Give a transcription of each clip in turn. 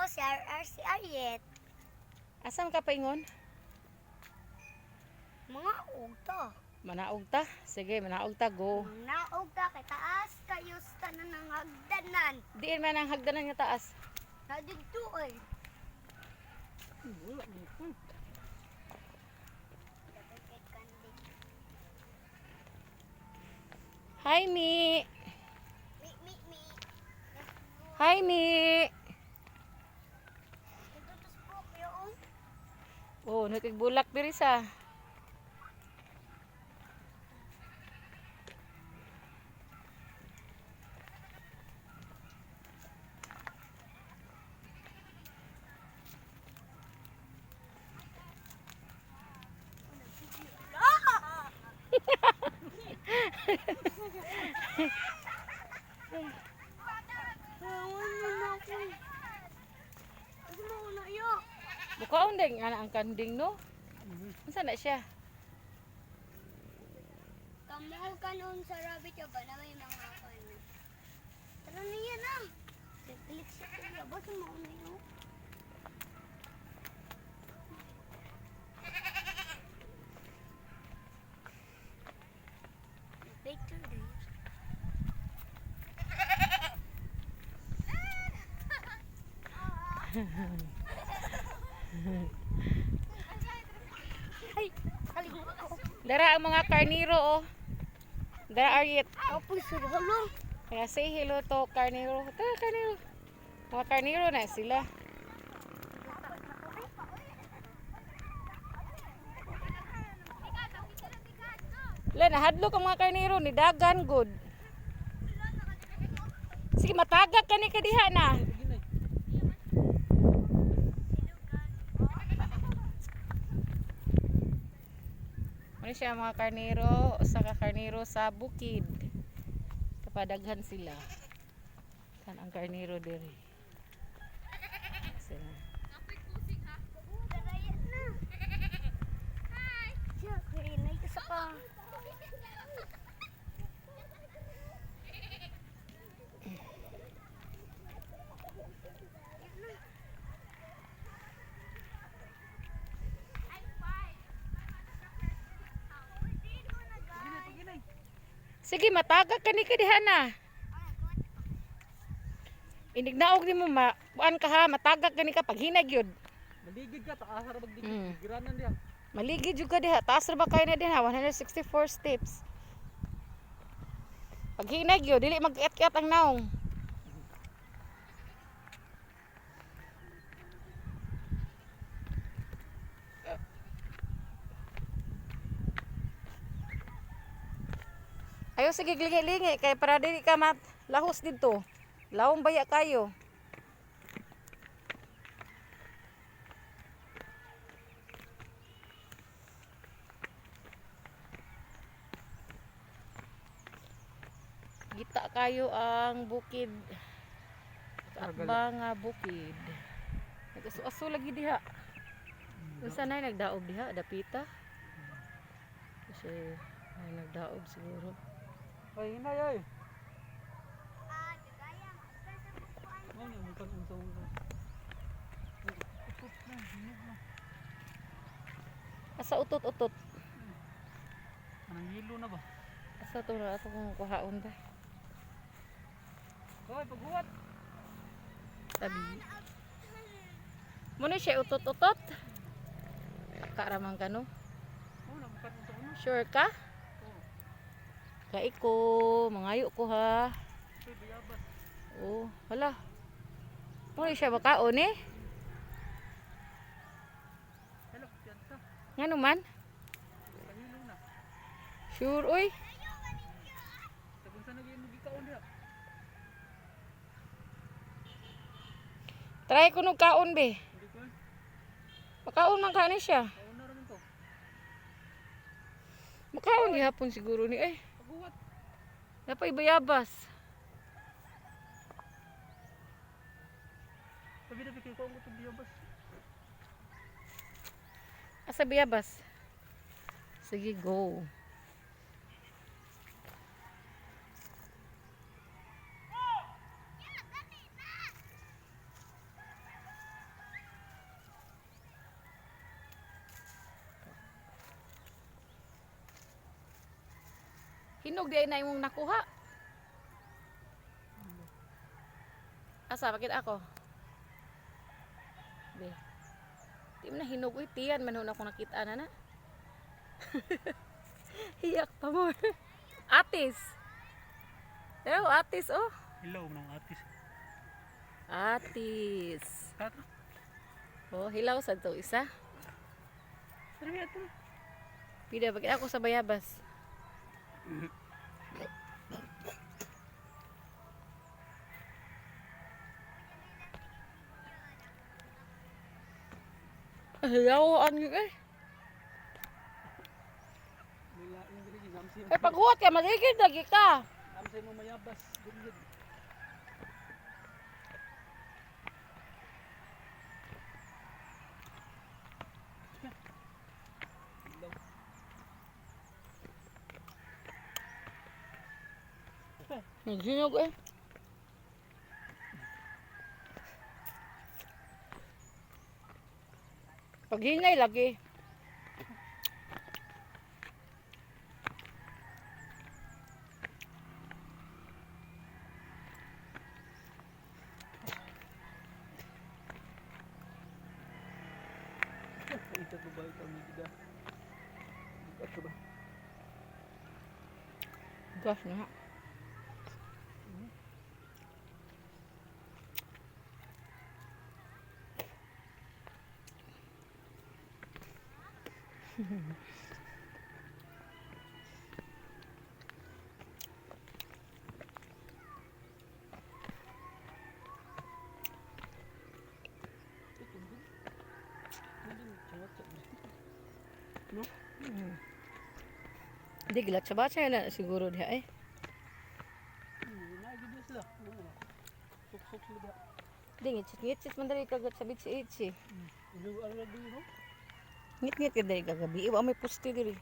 Ako si RR si Ariet. Asam ka paingon? Mga ugto. Manaog ta. Sige, manaog ta go. Mga ugta kay taas kayo sa tanan ng hagdanan. Diin man ang hagdanan nga taas. Na didto ay. Hi, Mi. Mi mi mi. Hi, Mi. Ito to spook yung. Oh, nakigbulak diri sa. Ano na ako? Ano mo na yo? Bukaon din nga na ang kanding, no? Unsa na siya? Kamuha ka noon sa rabbit ba na may mga kan. Tara na yan ah. Click sa kuya. Basta mo na yun. Picture din. Ay, kalimutan ko. Dara ang mga karniro, oh. Dara, Ariet. Tapos, hello. Kaya say hello to karniro. Tara, karniro. Mga karniro na sila. Wala, nahadlok ang mga karniro. Ni dagan, good. Sige, matagak ka ni kadiha na. Ano siya mga karniro? Usa ka karniro sa bukid. Kapadaghan sila. Kan ang karniro diri. Sila. Darayan na. Hi. Siya, kaya isa ka. Sige, matagak ka ni kadiha na. Inignaog ni mo ma kuan ka ha, matagak ka ni ka paghinag yun. Maligid ka, taas ra bagdigid. Giranan diha. Maligid jud ka diha. Taas ra ba kayo na diha? 164 steps. Paghinag yun, dili mag-kiat-kiat ang naong. Ayo sige lingi-lingi kay para dili ka mat lahos didto. Lawom baya kayo. Gita kayo ang bukid. Kaatbang nga bukid. Nag-aso-aso lagi diha. Unsa na nagdaob diha dapita? Kasi ay nagdaob siguro. Ay, hinay ay. Mao ni mukan unsa unsa. Utot na, hinog na. Asa utot-utot? Anang hilo na ba? Asa to na ato kung kuhaon ba? Koy, paghuwat. Tabi. Muna siya utot-utot. Karaman ka no? Oh, na mukan unsa unsa. Sure ka? Oh, Kaiko, mangayo ko ha. koy bayabas. Oh, wala. Muna siya bakaon eh. Hello, piyansa. Ngano man? Kahilo na. Sure oy. Tag unsa na gyud mo gikaon diha? Try ko nung kaon be. Hindi ko. Makaon man ka ni siya. Kaon na ra man ko. Makaon gihapon siguro ni eh. Paghuwat. Napay bayabas. Sabi na kay ko ang utong bayabas. Asa bayabas? Sige, go. Hinog di ay na imong nakuha. Asa bakit ako? Be. Di mo na hinog uy, tiyan man ho na akong nakita na na. Hiyak pa mo. Atis. Pero atis oh. Hilaw ng atis. Atis. Tata. Oh, hilaw sa to isa. Tara ato. Pida bakit ako sa bayabas? Hilaw ang eh. Nila yung diri namsi. Eh paghuwat ka magigid lagi ka. Namsi mo mayabas. Dili. Hilaw. Naghinog eh. Paghinay lagi. Ito ko ba ito ang gida? Ito ba? Gas na. Ito Hindi, gilatsa-batsa na siguro diha eh. Naigid sila. Suksok sila ba? Hindi, ngitsit-ngitsit man dali kagat sa bitsi-itsi. Ilo ano lang duro? Ngit-ngit ka dali kagabi. Iwa may pusti diri.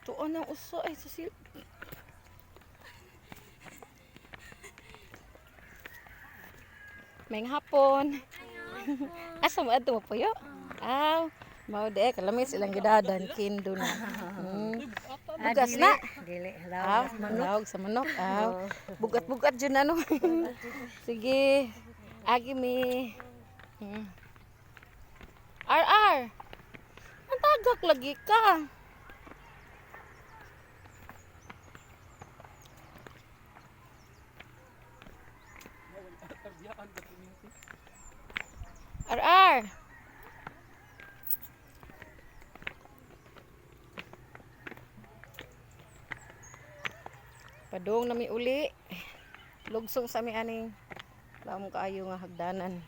Tuon ang uso ay sa sil. May hapon. Asa mo adto mo puyo? Aw, mao de kalamis ilang gidadan kindo na. Bugas na. Dili, Aw, manok sa manok. Aw. Bugat-bugat jud na no. Sige. Agi mi. RR. Ang tagak lagi ka. Tabyaan ka tuminti. RR. Padung na mi uli. Lugsong sa mi aning lamong kaayo nga hagdanan.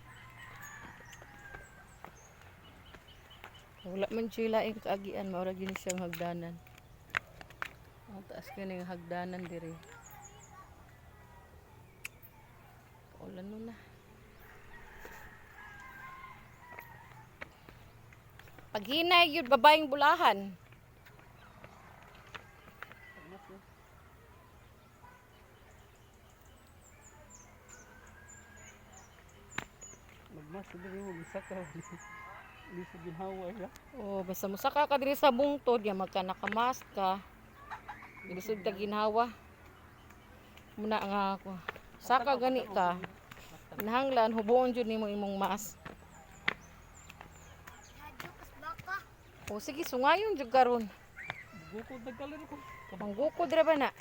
Wala man siya laing kaagian, maura gini siyang hagdanan. Ang taas kini nga hagdanan diri. Paulan nun na. Paghinay yun, babaeng bulahan. Magmas diri mo bisa ka. Di sa ginhawa ya. Oh, basta musaka ka diri sa bungtod, ya magka nakamask ka. Lisod ta ginhawa. Muna nga ako. Saka gani ka. Nahanglan huboon jud nimo imong mask. Hadyo kas baka. O sige, sungayon jud karon. Bukod nagkalir ko. Manggukod ra ba na?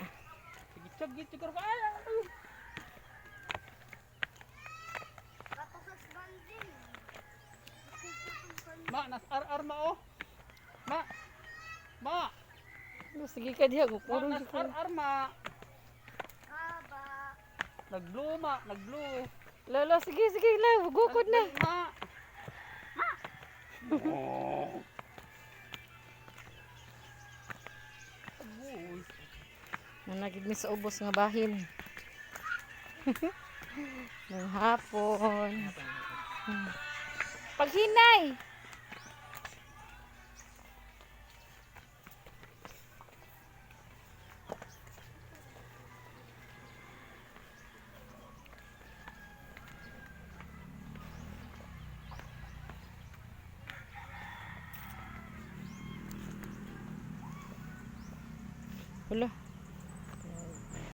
Sige chag git ko ay. Ay. Kato sa banding. Ma nas RR ma oh. Ma. Ma. O, sige ka diha, Ma gukuron nas jud karon. RR ma. Kaba. Nag-blue ma, nag-blue. Lolo, sige, sige, la, gukod na. Ma. Ma. Agoy. Nanagid mi sa ubos nga bahin. Nung hapon. Paghinay! Wala.